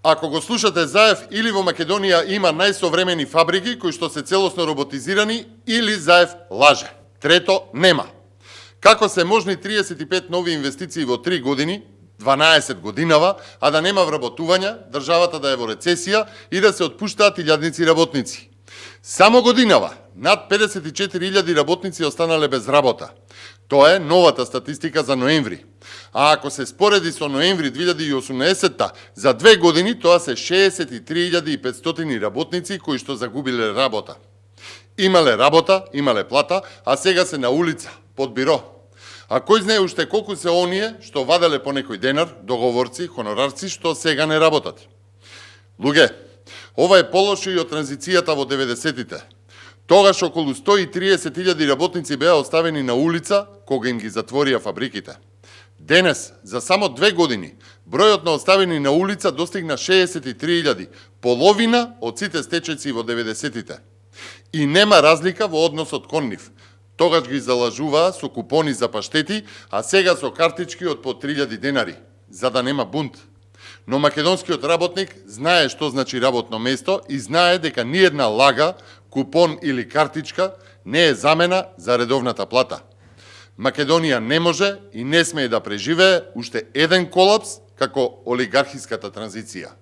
Ако го слушате Заев, или во Македонија има најсовремени фабрики кои што се целосно роботизирани, или Заев лаже. Трето, нема. Како се можни 35 нови инвестиции во 3 години, 12 годинава, а да нема вработување, државата да е во рецесија и да се отпуштаат илјадници работници? Само годинава, над 54.000 работници останале без работа. Тоа е новата статистика за ноември. А ако се спореди со ноември 2018, за 2 години тоа се 63.500 работници кои што загубиле работа. Имале работа, имале плата, а сега се на улица, под биро. А кој знае уште колку се оние што ваделе по некој денар, договорци, хонорарци, што сега не работат. Луѓе, ова е полошо и од транзицијата во 90-тите. Тогаш околу 130.000 работници беа оставени на улица кога им ги затворија фабриките. Денес, за само 2 години, бројот на оставени на улица достигна 63.000, половина од сите стечајци во 90-тите. И нема разлика во односот кон нив. Тогаш ги залажуваа со купони за паштети, а сега со картички од по 3.000 денари, за да нема бунт. Но македонскиот работник знае што значи работно место и знае дека ниедна лага, купон или картичка не е замена за редовната плата. Македонија не може и не смее да преживее уште еден колапс како олигархиската транзиција.